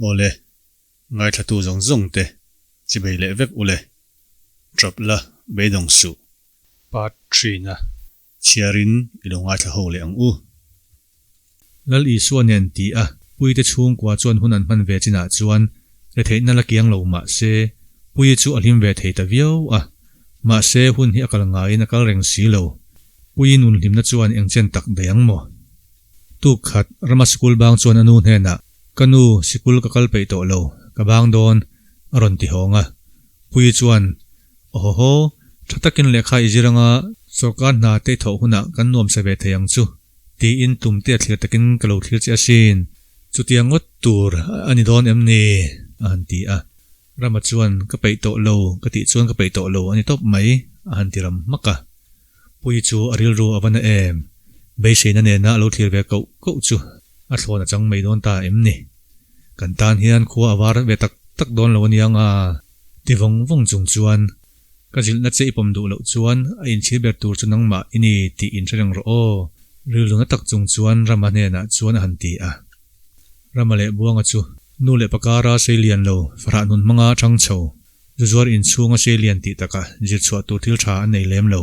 Awle, ngaithlatu zawng zawng te chibei leh vek ule. Trap la beidawng suh. Part three na chhiarin i lo ngaithla ho leh ang u. Lal Isua nen ti a Puite chhungkua chuan hun an hman ve chinah chuan retheihna la kiang lo mah se Puii chu a hlim ve thei ta viau a. Mahse hun hi a kal ngaiin a kal reng si lo. Puii nun hlimna chuan eng chen tak daih ang maw? Tuk khat rama sikul bang chuan a nu hnenah, Ka nu, sikul ka kal peih tawh lo, ka bang dawn, a rawn ti hawng a. Puii chuan, Awhawhaw, tha takin lehkha i zir anga sawrkar hna te i thawh hunah kan nuam sa ve thei ang chu, tiin tumte a thlir takin ka lo thlir che asin. Chutiang ngawt tur a ni dawn em ni? a han ti a. Rama chuan, Ka peih tawh lo, ka tih chuan ka peih tawh lo a ni tawp mai, a han ti ram hmak a. Puii chu a rilru a va na em? Beiseina nena a lo thlir ve koh koh chu a thlawn a chang mai dawn ta em ni? Kan tan hian khua a var ve tak tak dawn lo a nia nga? Ti vawng vawng chung chuan, Ka zilhna che i pawm duh loh chuan a inchhir ber tur chu nangmah i ni tih inhre reng rawh aw, rilru na tak chung chuan Rama hnenah chuan a han ti a. Rama leh Buanga chu nu leh pakara sei lian lo fahrah hnun hmanga thang chho, zuzuar inchhunga sei lian tih taka zir chhuah tur thil tha an nei lem lo.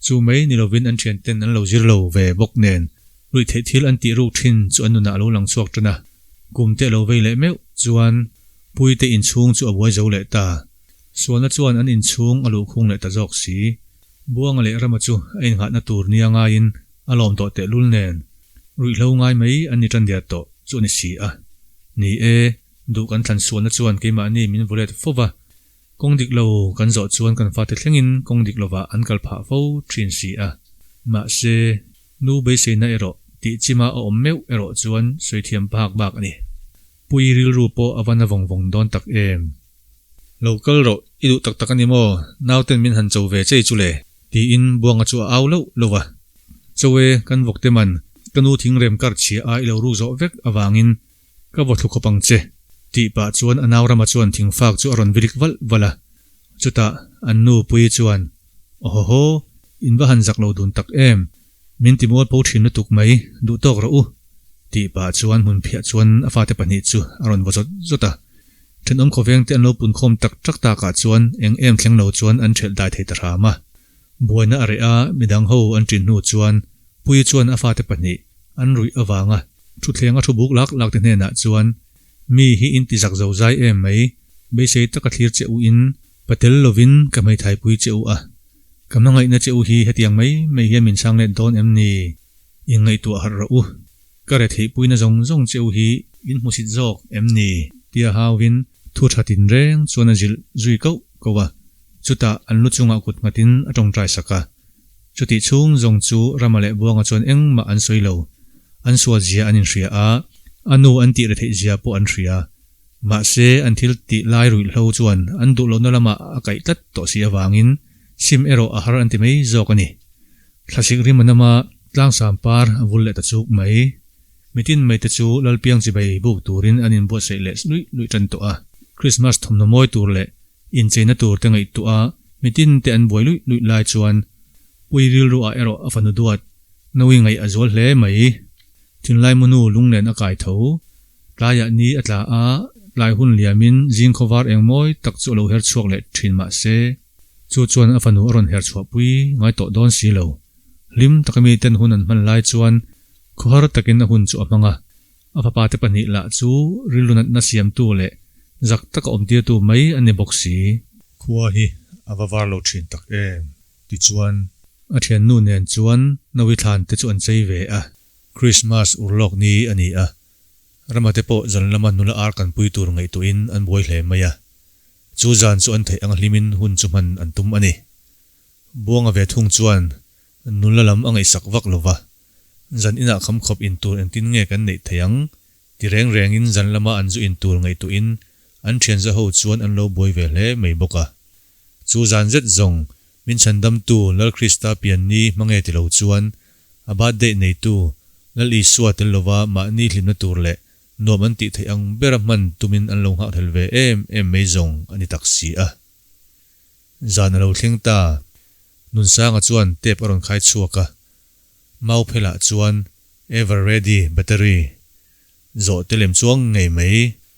Chu mai ni lovin an thianten an lo zir lo ve bawk nen ruih theih thil an tih ruk thin chu an nunah a lo lang chhuak tan a. Kum te lo vei leh meuh chuan Puite inchhung chu a buai zo leh ta. Sualna chuan an inchhung a luhkhung leh ta zawk si. Buanga leh Rama chu a innghahna tur nia ngaiin a lawm tawh tehlul nen ruihhlo ngai mai an ni tan der tawh chu a ni si a. Ni e, duh kan thlan sualna chuan keimahni min vulet fo va, kawng dik lo kan zawh chuan kan fate thlengin kawng dik lovah an kal phah fo thin si a. Mahse, nu beiseina erawh tih chima a awm meuh erawh chuan sawi thiam phak bak a ni. Pui rilru pawh a va na vawng vawng dawn tak em? Lo kal rawh, i duh tak tak a ni maw? Nauten min han cho ve chei chu le? Tiin Buanga chu a au loh loh a. Cho e, kan vawk te man, ka nu thingrem kar chhia a i lo ruk zawh vek avangin ka vaw thlu khawp ang che, tih pah chuan a nau Rama chuan thingfak chu a rawn vilik valh valh a. Chutah an nu Puii chuan, Awhawhaw, in va han zak lo dun tak em? Min ti mual po thin lutuk mai, duh tawk rawh u, tih pah chuan hmun phiah chuan a fate pahnih chu a rawn vaw zawt zawt a. Thenawm khawveng te an lo punkhawm tak tak takah chuan eng em thleng lo chuan an thelh dai thei ta hram a. Buaina a reh a, midang ho an ṭin hnu chuan Puii chuan a fate pahnih an ruih avanga thutthleng a thu buk lak lak te hnenah chuan, Mi hi in ti zak zo zai em mai, beisei taka thlir che u in patel lovin ka hmeithai pui che u a. Ka hmangaihna che u hi hetiang mai mai hian min chhang let dawn em ni? Inngaihtuah harh rawh u. Ka retheihpuina zawng zawng che u hi in hmusit zawk em ni? Tia hauvin thu tha tinreng chuan a zilh zui koh koh a. Chutah an lu chungah kut nghatin a tawngtai sak a. Chutih chhung zawng chu Rama leh Buanga chuan engmah an sawi lo. An sual zia an inhria a, a nu an tih retheih zia pawh an hria. Mahse, an thil tih lai ruihhlo chuan an duh lohna lamah a kaih tlat tawh si avangin sim erawh a har an ti mai zawk a ni. Thlasik rim a nam a, tlangsam par a vul leh ta chuk mai. Mitin mai te chu Lalpiang chibai buk turin an inbuatsaih leh luih luih tan tawh a. Krismas thawmhnaw mawi tur leh incheina tur te ngaihtuah a mitin te an buai luih luih lai chuan Pui rilru ah erawh a fanu duat Nawi ngaih a zual hle mai. Thinlai munu lunglen a kai tho. Tlaiah ni a tla a, tlai hun liamin zing khawvar eng mawi tak chu a lo her chhuak leh thin mah se, chu chuan a fanu a rawn her chhuahpui ngai tawh dawn si lo. Hlim taka miten hun an hman lai chuan khawhar takin a hun chu a hmang a, a fapate pahnih lah chu rilru natna siamtu leh zak taka awmtirtu mai an ni bawk si. Khua hi a va var lo thin tak em? Tichuan, a thiannu nen chuan Nawi thlan te chu an chei ve a. Krismas urlawk ni a ni a, Ramate pawh zan lama nula ar kan pui tur ngaihtuahin an buai hle mai a. Chu zan chu an theih ang hlimin hun chu hman an tum a ni. Buanga ve thung chuan nula lam a ngaihsak vak lo va, Zan inah kham khawp in tur engtin nge kan neih theih ang? ti reng rengin zan lama an zu in tur ngaihtuahin an thianza ho chuan an lo buai ve hle mai bawk a. Chu zan zet zawng min chhandamtu Lal Krista pianni hmange ti lo chuan a birthday neitu Lal Isua tel lova mahni hlimna tur leh nuam an tih theih ang bera hman tumin an lo nghakhlel ve em em mai zawng a ni tak si a. Zan a lo thleng ta. Nunsanga chuan tape a rawn khai chhuak a. Mau phelah chuan ever ready battery zawh te lem chuang ngei mai.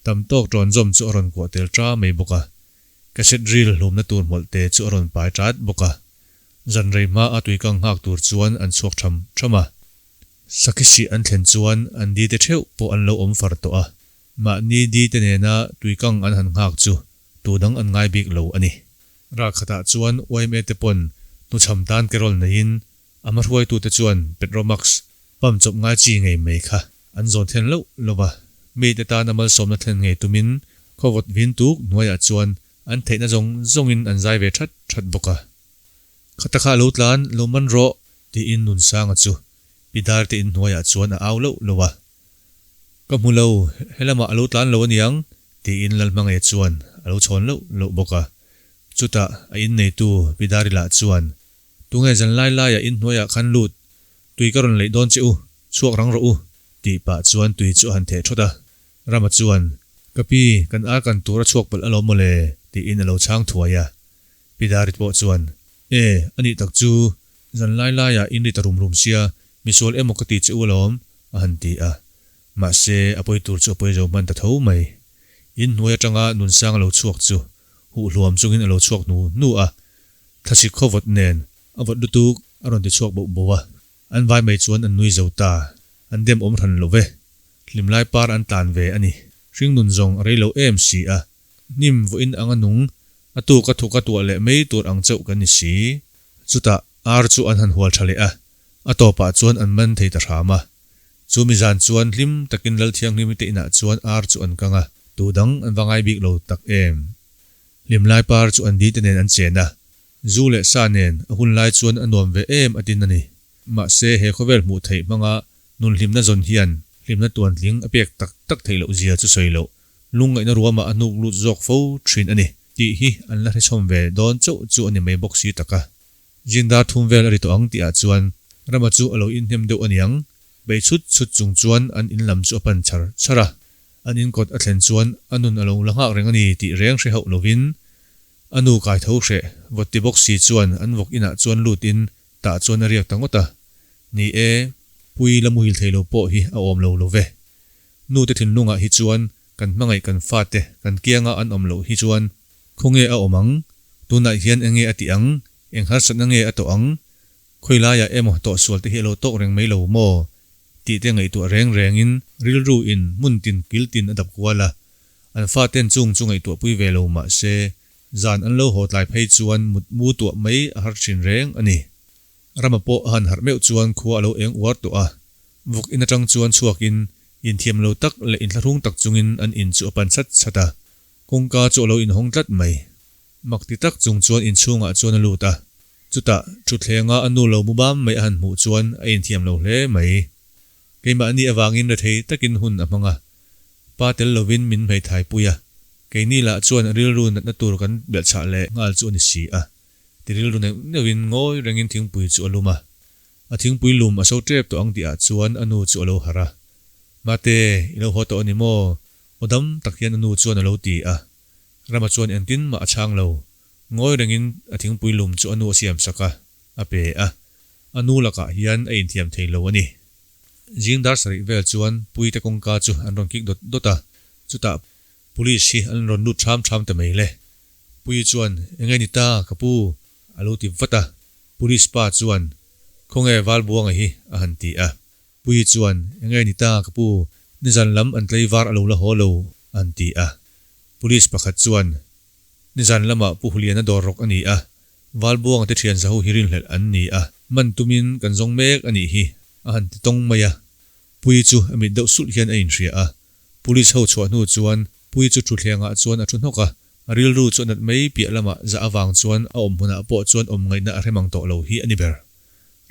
Tam tawk ṭawn zawm chu a rawn kuah tel ṭa mai bawk a. Cassette reel hlumna tur hmawlhte chu a rawn pai ṭat bawk a. Zan rei hma a tuikang nghak tur chuan an chhuak ṭham ṭham a. Sakhi sih an thlen chuan an di te ṭheuh pawh an lo awm far tawh a. Mahni di te nena tuikang an han nghak chu tu dang an ngai bik lo a ni. Ral khatah chuan yma te pawn hnuchham tan carol neiin a hmahruaitute chuan Petromax pump chawp ngai chi ngei mai kha an zawn then loh lo va, mite tana malsawmna thlen ngei tumin khawvawt vin tuk hnuaiah chuan an theihna zawng zawngin an zai ve that that bawk a. Khata kha lo tlan lo man rawh tiin Nunsanga chu Pidar te in hnuaiah chuan a au loh lo a. Ka hmu lo, helamah a lo tlan lo aniang tiin Lalhmangaih chuan a lo chhawn loh loh bawk a. Chutah a inneitu Pidari lah chuan Tunge zan lai laiah in hnuaiah khan lut, tui ka rawn leih dawn che u, chhuak rang rawh u, tih pah chuan tui chu a han theh thawt a. Rama chuan, Ka pi, kan ar kan tur a chhuak palh alawm mawle, tiin a lo chhang thuai a. Pi Darit pawh chuan, E, a nih tak chu, zan lai laiah in ri ta rum rum sia, misual emaw ka ti che u alawm, a han ti a. Mahse, a pawi tur chu a pawi zo hman ta tho mai. In hnuai atanga Nunsang a lo chhuak chu huh hluam chungin a lo chhuak hnu hnu a, Thlasik khaw vawt nen a vawt lutuk a rawn ti chhuak boh boh a, an vai mai chuan an nui zo ta, an dem awm hran lo ve. Hlimlai par an tlan ve a ni. Hringnun zawng a rei lo em si a, hnim vawiin anga nung, a tuk a thuk a tuah leh mai tur ang chauh kan ni si. Chutah ar chu an han hual tha leh a, a tawpah chuan an man thei ta hram a. Chu mi zan chuan hlim takin Lalthianghlimi te inah chuan ar chu an kang a, tu dang an va ngai bik lo tak em. Hlimlai par chu an dite nen an chen a, zu leh sa nen a hun lai chuan a nuam ve em a tin a ni. Mahse he khawvel hmuh theih hmanga nun hlimna zawn hian hlimna tuantling a pek tak tak theih loh zia chu sawi loh, lungngaihna ruamah a hnuk lut zawk fo thin a ni tih hi an la hrechhawm ve dawn chauh chu a ni mai bawk si tak a. Zindar thum vel a ri tawh ang tihah chuan Rama chu a lo inhnem deuh a niang, bei chhut chhut chung chuan an in lam chu a pan char char a. An in kawt a thlen chuan a nun a lo la nghak reng a ni tih reng hre hauh lovin a nu kai tho hreh vawt ti bawk si chuan an vawk inah chuan lut in tah chuan a riak ta ngawt a. Ni e, Pui la muhil thei lo pawh hi a awm lo lo ve. Nu te thinlungah hi chuan kan hmangaih kan fate kan kianga an awm loh hi chuan khawnge a awm ang, tunah hian enge a tih ang, eng harsatna nge a tawh ang, Khawilaiah emaw tawhsual te hi a lo tawk reng mai lo maw? tih te ngaihtuah reng rengin rilru in hmun tin kil tin a dap kual a. An faten chung chu ngaihtuahpui ve lo mah se, zan an lo haw tlai phei chuan mut mu tuah mai a har thin reng a ni. Rama pawh a han harh meuh chuan khua a lo eng uar tawh a. Vawk in atang chuan chhuakin inthiam lo tak leh inthlahrung tak chungin an in chu a pan chat chat a. Kawngka chu a lo inhawng tlat mai. Mak ti tak chung chuan inchhungah chuan a lut a. Chutah, thuthlenga a nu lo mu bam mai a han hmuh chuan a inthiam lo hle mai. Keimahni avangin rethei takin hun a hmang a, pa tel lovin min hmeithai pui a, keini lah chuan a rilru natna tur kan belhchhah leh nghal chu a ni si a, ti rilru neuh neuhin ngawi rengin thingpui chu a lum a. A thingpui lum a so tep tawh ang tihah chuan a nu chu a lo harh a. Mate, i lo haw tawh a ni maw? Aw dam tak hian a nu chuan a lo ti a. Rama chuan engtin mah a chhang lo. Ngawi rengin a thingpui lum chu a nu a siam sak a, a pe a. A nu lakah hian a inthiam thei lo a ni. Zing dar sarih vel chuan Puite kawngka chu an rawn kik dawt dawt a, chutah Police hi an rawn lut ṭham ṭham ta mai le. Pui chuan, Enge ni ta, ka pu? a lo ti vat a. Police pa chuan, Khawnge Valbuanga hi? a han ti a. Pui chuan, Enge ni ta, ka pu? Nizan lam an tlaivar a lo la haw lo, a han ti a. Police pakhat chuan, Nizan lamah Pu Huliana dawr rawk a ni a, Valbuanga te thian zaho hi rinhlelh an ni a, man tumin kan zawng mek a nih hi, a han ti tawng mai a. Pui chu a mit deuh sulh hian a inhria a. Police ho chhuah hnu chuan Pui chu thutthlengah chuan a thu hnawk a, a rilru chu a nat mai piah lamah zah avang chuan a awm hmunah pawh chuan awm ngaihna a hre mang tawh lo hi a ni ber.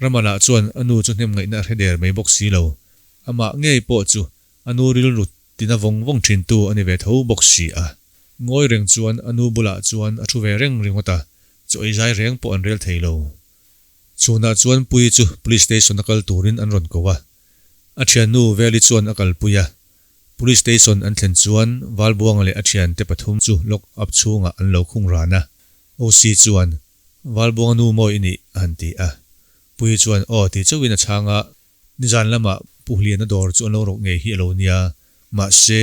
Ramala chuan a nu chu hnem ngaihna a hre der mai bawk si lo. Amah ngei pawh chu A nu rilru tina vawng vawng thintu a ni ve tho bawk si a. Ngawi reng chuan a nu bulah chuan a thu ve reng ringawt a, chaw ei zai reng pawh an rel thei lo. Chhunah chuan Puii chu Police Station a kal turin an rawn ko a. A thiannu Veli chuan a kalpui a. Police Station an thlen chuan Valbuanga leh a thiante pathum chu lock up chhungah an lo khung ran a. OC chuan, Valbuanga nu maw i nih? a han ti a. Puii chuan aw ti chauhin a chhang a. Nizan lamah Pu Hliana dawr chu an lo rawk ngei hi a lo nia. Mahse,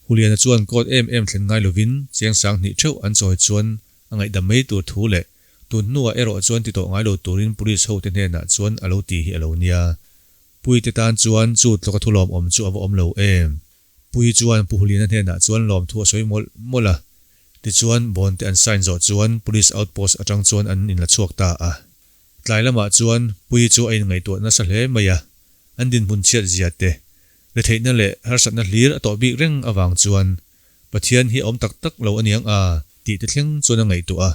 Huliana chuan court em em thlen ngai lovin cheng 2000 theuh an chawi chuan a ngaihdam mai tur thu leh tun hnuah erawh chuan ti tawh ngai lo turin police hote hnenah chuan a lo ti hi a lo nia. Puite tan chuan chu tlawka thu lawmawm chu a va awm lo em. Pui chuan Pu Huliana hnenah chuan lawmthu a sawi mawlh mawlh a. Tichuan bond te an sign zawh chuan police outpost atang chuan an inla chhuak ta a. Tlai lamah chuan Pui chu a inngaihtuah nasa hle mai a, an dinhmun chhiat zia te, retheihna leh harsatna hlir a tawh bik reng avang chuan Pathian hi a awm tak tak lo aniang a tih te thleng chuan a ngaihtuah a.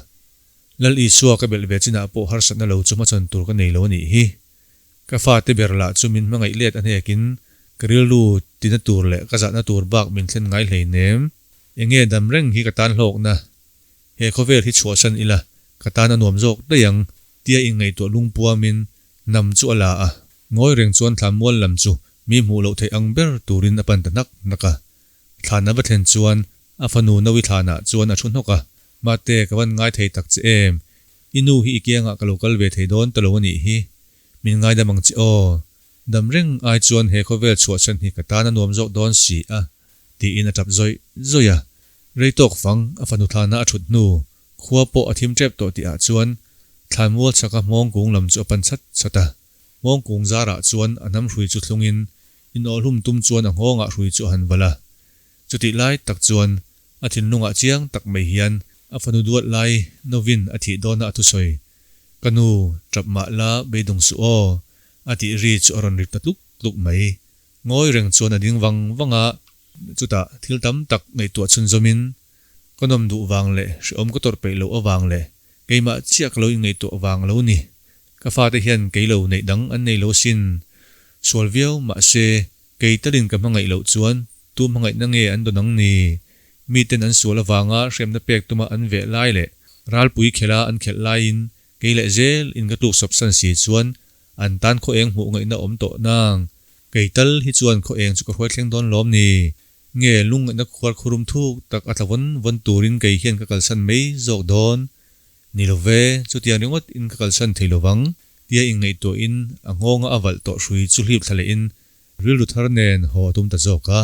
Lal Isua ka belh ve chinah pawh harsatna lo chu hmachhawn tur ka nei lo anih hi. Ka fate ber lah chu min hmangaih let a hnekin ka rilru tina tur leh ka zahna tur bak min thlen ngai hleinem. Enge dam reng hi ka tan hlawkna? He khawvel hi chhuahsan ila ka tan a nuam zawk daih ang tia inngaihtuah lungpuamin nam chu a la a. Ngawi reng chuan thlanmual lam chu mi hmuh loh theih ang ber turin a pan ta hnak hnak a. Thlan a va thlen chuan a fanu Nawi thlanah chuan a thu hnawk a, Mate, ka van ngai thei tak che em? I nu hi i kiangah ka lo kal ve thei dawn ta lo a nih hi. Min ngaidam ang che aw. Dam reng ai chuan he khawvel chhuahchhan hi ka tan a nuam zawk dawn si a, tiin a tap zawih zawih a. Rei tawk fang a fanu thlana a thut hnu, khua pawh a thim tep tawh tihah chuan thlanmual chhaka hmawng kung lam chu a pan chat chat a. Hmawng kung zarah chuan a hnam hrui chu thlungin inawhhlum tum chuan a nghawngah hrui chu a han valh a. Chutih lai tak chuan a thinlungah chiang tak mai hian a fanu duat lai novin a thih dawna a thusawi, Ka nu, tap mah la beidawng suh aw, a tih ri chu a rawn ri ta tluk tluk mai. Ngawi reng chuan a ding vang vang a, chutah thil tam tak ngaihtuah chhunzawmin, Ka nawm duh vang leh hrehawm ka tawrh peih loh avang leh keimah chiah ka lo inngaihtuah vang lo ni. Ka fate hian kei lo neih dang an nei lo sin. Sual viau mahse kei talin ka hmangaih loh chuan tu hmangaihna nge an dawn ang ni? Miten an sual avanga hremna pek tuma an veh lai leh ralpui khelha an khelh laiin kei leh zel in ka tluk sawp san si chuan an tan khaw eng hmuh ngaihna awm tawh nang. Kei tal hi chuan khaw eng chu ka hruai thleng dawn lawm ni? Nge lungngaihna khuar khurum thuk tak a tla vawn vawn turin kei hian ka kalsan mai zawk dawn? Ni lo ve, chutiang ringawt in ka kalsan thei lo vang, tia inngaihtuahin a nghawnga a valh tawh hrui chu hlip thla lehin rilru thar nen haw a tum ta zawk a.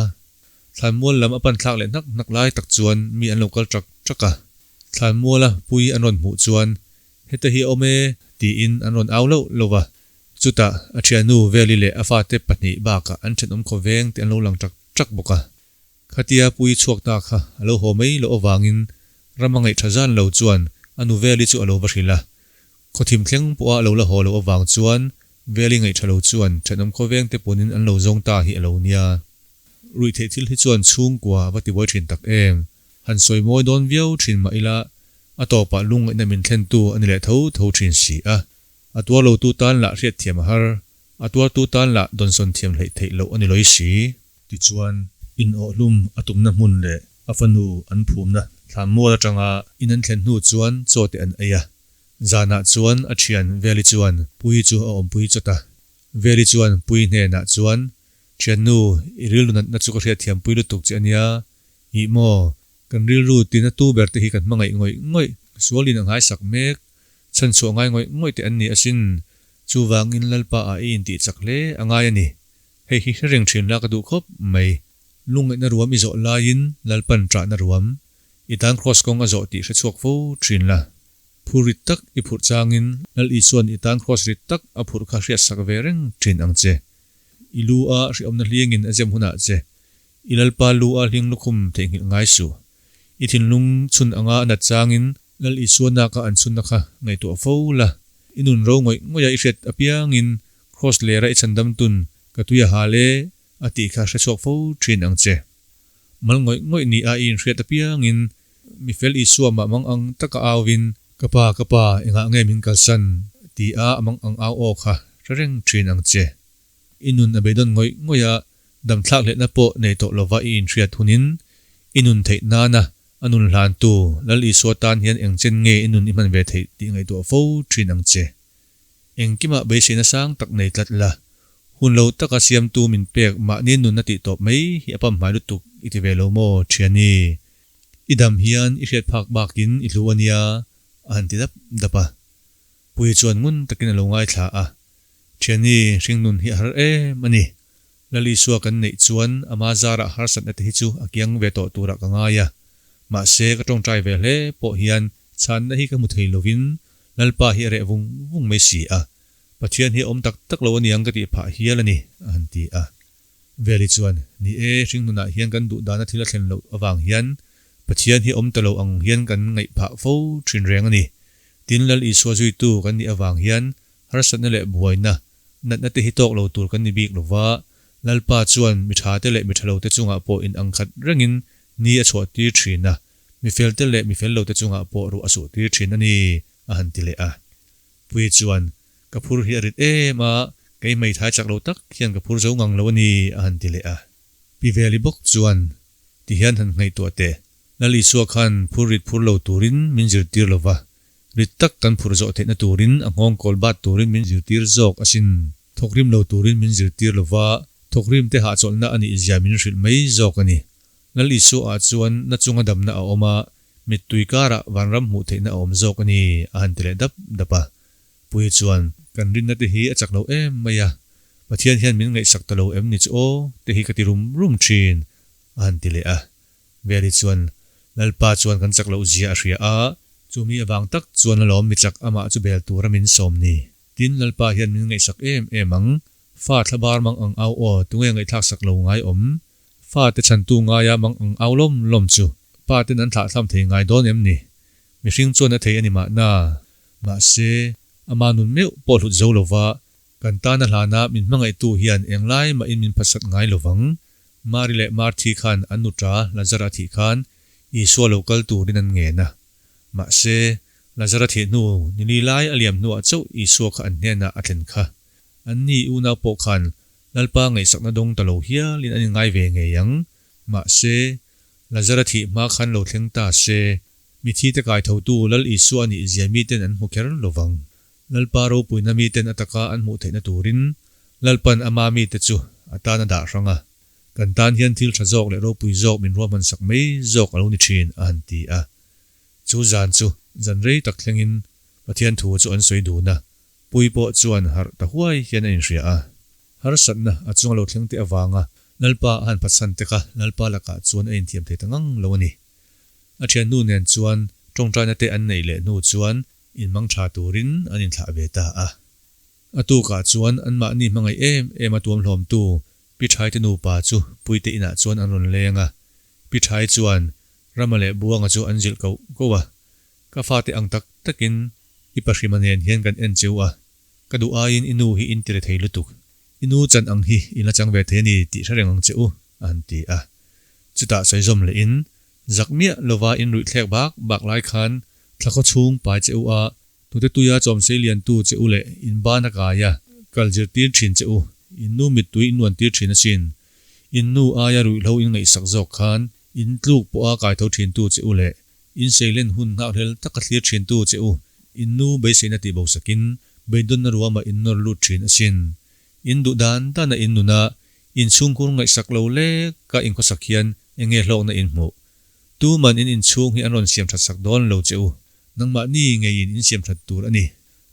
Thlanmual lam a pan thlak leh hnak hnak lai tak chuan mi an lo kal ṭak ṭak a. Thlanmuala pui an rawn hmuh chuan, Heta hi a awm e, tiin an rawn au loh loh va. Chutah a thiannu Veli leh a fate pahnih bakah an thenawm khawveng te an lo lang ṭak ṭak bawk a. Khatia pui chhuak ta kha a lo haw mai loh avangin ram a ngaih tha zan lo chuan a nu Veli chu a lo va hrilh a. Khawthim thleng pawha a lo la haw loh avang chuan Veli ngaih tha lo chuan thenawm khawveng te pawnin an lo zawng ta hi a lo nia. Ruihtheih thil hi chuan chhungkua a va tibuai thin tak em? Han sawi mawi dawn viau thin mah ila a tawpah lungngaihna min thlentu a ni leh tho tho thin si a. A tuar lotu tan lah hriatthiam a har, a tuartu tan lah dawnsawn thiam hleih theih loh a ni lawih si. Tichuan, inawhhlum a tumna hmun leh a fanu an phumna thlanmual atanga in an thlen hnu chuan chaw te an ei a. Zanah chuan a thian Veli chuan Puii chu a awmpui chawt a. Veli chuan Puii hnenah chuan, Thiannu, i rilru natna chu ka hriatthiampui lutuk che a nia, ih maw? Kan rilru tina tu ber te hi kan hmangaih ngawih ngawih, sualin a nghaisak mek, chhanchhuah ngai ngawih ngawih te an ni asin. Chuvangin Lalpa ah i intih chak hle a ngai a ni. Hei hi hre reng thin la ka duh khawp mai. Lungngaihna ruam i zawh laiin Lalpan ṭahna ruam i tan kraws kawng a zawh tih hre chhuak fo thin la. Phur rit tak i phurh changin Lal Isua'n i tan kraws rit tak a phurh kha hriatsak ve reng thin ang che. I lu a hrehawmna hlingin a zem hunah che i Lalpa lu a hling lukhum theihnghilh ngai suh. I thinlung chhun anga a nat changin Lal Isua naka an chhunna kha ngaihtuah fo la. I nun ro ngawih ngawih a i hriat apiangin Kraws lera i chhandam tun ka tui a hal e a tih kha hre chhuak fo thin ang che. Mal ngawih ngawih ni a i inhriat apiangin mi fel Isua mah mang ang taka auin Ka pa, ka pa, engah nge min kalsan? ti a a mang ang au aw kha hre reng thin ang che. I nun a beidawn ngawih ngawih a, damthlak hlehna pawh nei tawh lova i inhriat hunin i nun theih nana A nun hlantu Lal Isua tan hian eng chen nge i nun i hman ve theih tih ngaihtuah fo thin ang che. Engkimah beiseina sang tak nei tlat la, hun lo taka siamtu min pek mahni nunna tih tawp mai hi a pamhmai lutuk i ti ve lo maw Thiani? I dam hian i hriat phak bakin i hlu a nia a han ti dap dap a. Pui chuan ngun takin a lo ngaithla a, Thiani, hringnun hi a har em a ni. Lal Isua kan neih chuan ama zarah harsatna te hi chu a kiang ve tawh turah ka ngai a. Mahse, ka tawngtai ve hle pawh hian chhanna hi ka hmu thei lovin Lalpa hi a reh vung vung mai si a. Pathian hi a awm tak tak lo aniang ka tih phah hial a ni, a han ti a. Veli chuan, Ni e, hringnunah hian kan duh dana thil a thlen loh avang hian Pathian hi awm ta lo ang hian kan ngaih phah fo thin reng a ni. Tin, Lal Isua zuitu kan nih avang hian harsatna leh buaina, natna te hi tawk lo tur kan ni bik lo va, Lalpa chuan mi tha te leh mi tha lo te chungah pawh in ang khat rengin ni a chhuah tir thin a, mi fel te leh mi fel lo te chungah pawh ruah a suh tir thin a ni, a han ti leh a. Pui chuan, Ka phur hi a rit em a, kei hmeithai chak lo tak hian ka phur zo ngang lo a ni, a han ti leh a. Pi Veli bawk chuan, Ti hian han ngaihtuah teh, Lal Isua khan phur rit phur lo turin min zirtir lo va, rit tak kan phur zawh theihna turin a nghawng kawl bat turin min zirtir zawk asin. Thawkrim lo turin min zirtir lo va, thawkrim te hahchawlhna a nih zia min hrilh mai zawk a ni. Lal Isua chuan na chunga damna a awm a, mittui karah vanram hmuh theihna a awm zawk a ni, a han ti leh dap dap a. Puii chuan, Kan rinna te hi a chak lo em mai a, Pathian hian min ngaihsak ta lo em ni chu aw, te hi ka ti rum rum thin, a han ti leh a. Veli chuan, Lalpa chuan kan chak loh zia a hria a, chumi avang tak chuan alawm mi chak amah chu bel tura min sawm ni. Tin, Lalpa hian min ngaihsak em em ang, fa thlabar mang ang au aw, tunge ngaihthlak sak lo ngai awm? Fa te chhantu ngaia mang ang au lawm lawm chu pa ten an thlahthlam thei ngai dawn em ni? Mihring chuan a thei a ni mahna. Mahse, ama nun meuh pawh hlut zo lova, kan tana hlana min hmangaihtu hian englai mahin min phatsat ngai lovang. Mari leh Marthi khan an nuṭa Lazara thih khan Isua lo kal turin an ngen a. Mahse, Lazara thih hnu ni li lai a liam hnuah chauh Isua kha an hnenah a thlen kha. Anni unau pawh khan Lalpa ngaihsakna dawng ta lo hialin an inngai ve ngei ang. Mahse, Lazara thih hma khan lo thleng ta se, Mithite kaithotu Lal Isua a nih zia miten an hmu kher lo vang. Lalpa ropuina miten a taka an hmuh theihna turin Lalpan ama mite chu a tan a dah hrang a, kan tan hian thil tha zawk leh ropui zawk min ruahman sak mai zawk a lo ni thin, a han ti a. Chu zan chu zan rei tak thlengin Pathian thu chu an sawi dun a, Pui pawh chuan harh ta huai hian a inhria a. Harsatna a chunga lo thleng te avanga Lalpa a han phatsan te kha Lalpa lakah chuan a inthiam thei ta ngang lo a ni. A thiannu nen chuan tawngtaina te an neih leh hnu chuan inmang tha turin an inthlah ve ta a. A tukah chuan anmahni hmangaih em em a tuamhlawmtu Pi Thaite nupa chu Puite inah chuan an rawn leng a. Pi Thai chuan Rama leh Buanga chu an zilh koh koh a. Ka fate ang tak takin i pahrima nen hian kan en cheu a, ka duh aiin i nu hi in tire thei lutuk. I nu chan ang hi in la chang ve thei a ni tih hre reng ang che u, a han ti a. Chutah sawi zawm lehin, Zak miah lova in ruih thlek bak bak lai khan thla khaw chhung pai che u a, tute tuia chawm sei liantu che u leh in ban a kai a, kal zirtir thin che u, in nu mittui in nuan tir thin asin. In nu aia ruihhlo in ngaihsak zawk khan in tluk pawha kaitho thintu che u leh in seilen hun nghakhlel taka thlir thintu che u, in nu beiseina tih bosakin beidawnna ruamah in nawr lut thin asin. In duh dan dana in nuna in chhungkhur ngaihsak lo lek a inkhawsak hian eng nge hlawkna in hmuh? Tuman in inchhung hi an rawn siam that sak dawn lo che u. Nangmahni ngeiin in siam that tur a ni.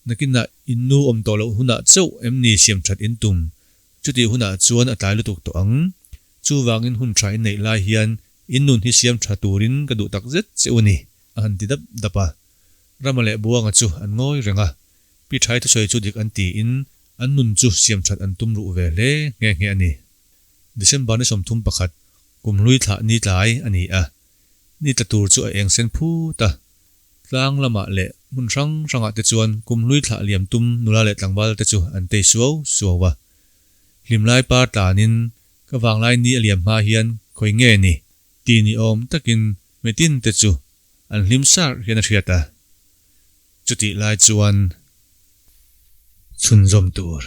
Nakinah in nu awm tawh loh hunah chauh em ni siam that in tum? Chutih hunah chuan a tlai lutuk tawh ang. Chuvangin hun tha in neih lai hian in nun hi siam tha turin ka duh tak zet che u ni, a han ti dap dap a. Rama leh Buanga chu an ngawi reng a. Pi Thai thusawi chu dik an tiin an nun chu siam that an tum ruh ve hle nghe nghe a ni. December ni 31, kum hlui thlah ni tlai a ni a. Ni tla tur chu a eng sen phut a. Tlang lamah leh hmun hrang hrangah te chuan kum hlui thlah liam tum nula leh tlangval te chu an tei suau suau a. Hlimlai par tlanin ka vanglai ni a liam hma hian khawi nge ni ti ni awm takin mitin te chu an hlim sarh hian a hriat a. Chutih lai chuan chhunzawm tur.